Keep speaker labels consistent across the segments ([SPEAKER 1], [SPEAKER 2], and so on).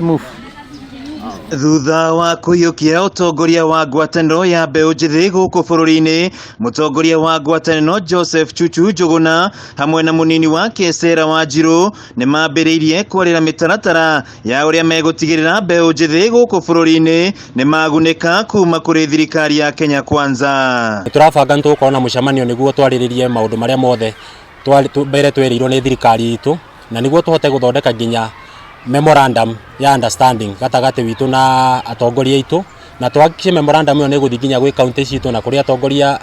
[SPEAKER 1] Move.
[SPEAKER 2] Thutha wa kũiyũkia ũtongoria wa ngwatanĩro ya mbeũ njĩthĩ gũkũ bũrũri-inĩ, mũtongoria wa ngwatanĩro Joseph Chuchu Njũgũna hamwe na mũnini wake Sarah Wanjirũ nĩ mambĩrĩirie kwarĩra mĩtaratara ya ũrĩa megũtigĩrĩra mbeũ njĩthĩ gũkũ bũrũri-inĩ nĩ magunĩka kuma kũrĩ thirikari ya Kenya Kwanza.
[SPEAKER 3] Nĩ tũrabanga nĩ tũgũkorwo na mũcemanio nĩguo twarĩrĩrie maũndũ marĩa mothe mbere twerĩirwo nĩ thirikari itũ, na nĩguo tũhote gũthondeka nginya memorandum ya understanding gatagatĩ witũ na atongoria aitũ, na tũhakikishe memorandum ĩyo nĩ ĩgũthiĩ nginya gwĩ kaunti citũ na kũrĩ atongoria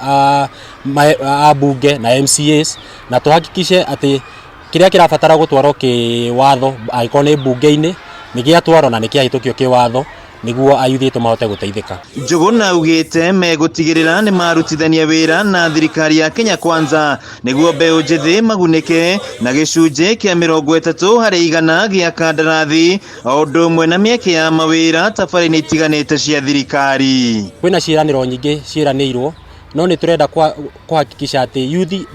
[SPEAKER 3] a bunge na MCAs, na tũhakikishe atĩ kĩrĩa kĩrabatara gũtwarwo kĩwatho angĩkorwo nĩ bunge-inĩ nĩ gĩatwarwo na nĩ kĩahĩtũkio kĩwatho nĩguo ayuthi aitũ mahote gũteithĩka.
[SPEAKER 2] Njũgũna augĩte megũtigĩrĩra nĩ marutithania wĩra na thirikari ya Kenya Kwanza nĩguo mbeũ njĩthĩ magunĩke na gĩcunjĩ kĩa 30% gĩa kandarathi o ũndũ ũmwe na mĩeke ya mawĩra tabarĩra-inĩ itiganĩte cia thirikari.
[SPEAKER 3] Kwĩna ciĩranĩro nyingĩ ciĩranĩirwo, no nĩ tũrenda kũhakikisha atĩ yuthi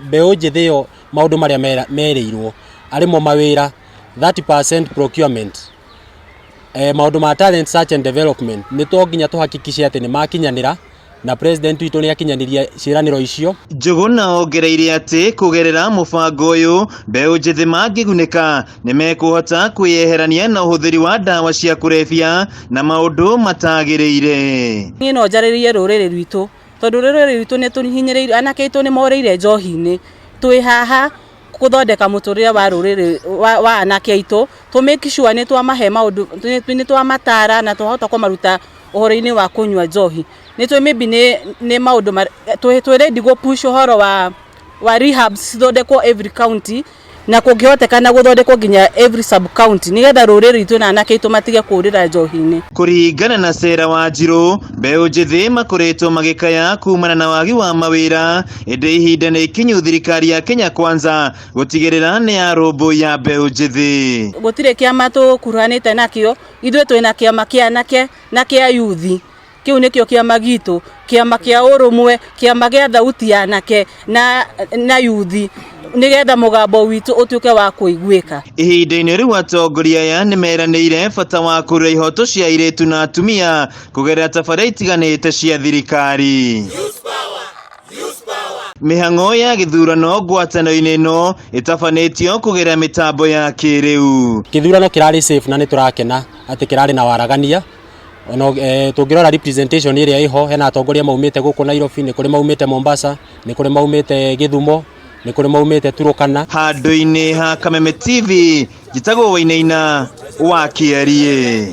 [SPEAKER 3] mbeũ njĩthĩ ĩyo maũndũ marĩa merĩirwo arĩmo mawĩra 30% procurement, maũndũ ma talent search and development nĩ to nginya tũhakikishe atĩ nĩ makinyanĩra na president witũ nĩ akinyanĩria ciĩranĩro icio.
[SPEAKER 2] Njũgũna ongereire atĩ kũgerera mũbango ũyũ mbeũ njĩthĩ mangĩgunĩka nĩ mekũhota kwĩyeherania na ũhũthĩri wa ndawa cia kũrebia na maũndũ matagĩrĩire.
[SPEAKER 4] Niĩ no njarĩrie rũrĩrĩ rwitũ tondũ rũrĩrĩ rwitũ nĩ tũhinyĩrĩirio, anake aitũ nĩ morĩire njohi-inĩ. Twĩ haha gũthondeka mũtũrĩre wa rũrĩrĩ wa anake aitũ, tũ make sure nĩ twamahe maũndũ, nĩ twamatara na twahota kũmaruta ũhoro-inĩ wa kũnyua njohi. Nĩ tũĩ maybe nĩ maũndũ twĩ ready gũ push ũhoro wa rehabs cithondekwo every county na kũngĩhotekana gũthondekwo nginya every sub county nĩgetha rũrĩrĩ rwitũ na anake aitũ matige kũrĩra njohi-inĩ.
[SPEAKER 2] Kũringana na Sarah Wanjirũ, mbeũ njĩthĩ makoretwo magĩkaya kumana na wagi wa mawĩra, ĩndĩ ihinda nĩ ikinyu thirikari ya Kenya Kwanza gũtigĩrĩra nĩ yarũmbũiya mbeũ njĩthĩ.
[SPEAKER 4] Gũtirĩ kĩama tũkuruhanĩte nakĩo, ithuĩ twĩna kĩama kĩa anake na kĩa yuthi. Kĩu nĩkĩo kĩama gitũ, kĩama kĩa ũrũmwe, kĩama gĩa thauti ya anake na yuthi nĩgetha mũgambo witũ ũtuĩke wa kũiguĩka.
[SPEAKER 2] Ihinda-inĩ rĩu atongoria aya nĩ meranĩire bata wa kũrũa ihoto cia airĩtu na atumia kũgerera tabarĩra itiganĩte cia thirikari. Mĩhang'o ya gĩthurano ngwatanĩro-inĩ ĩno ĩtabanĩtio kũgerera mĩtambo ya kĩrĩu.
[SPEAKER 3] Gĩthurano kĩrarĩ safe na nĩ tũrakena atĩ kĩrarĩ na waragania. Ona tũngĩrora representation ĩrĩa ĩho, hena atongoria maumĩte gũkũ Nairobi, nĩ kũrĩ maumĩte Mombasa, nĩ kũrĩ maumĩte Gĩthumo, nĩ kũrĩ maumĩte Turukana.
[SPEAKER 2] Handũ-inĩ ha Kameme TV, njĩtagwo Wainaina wa Kĩarie.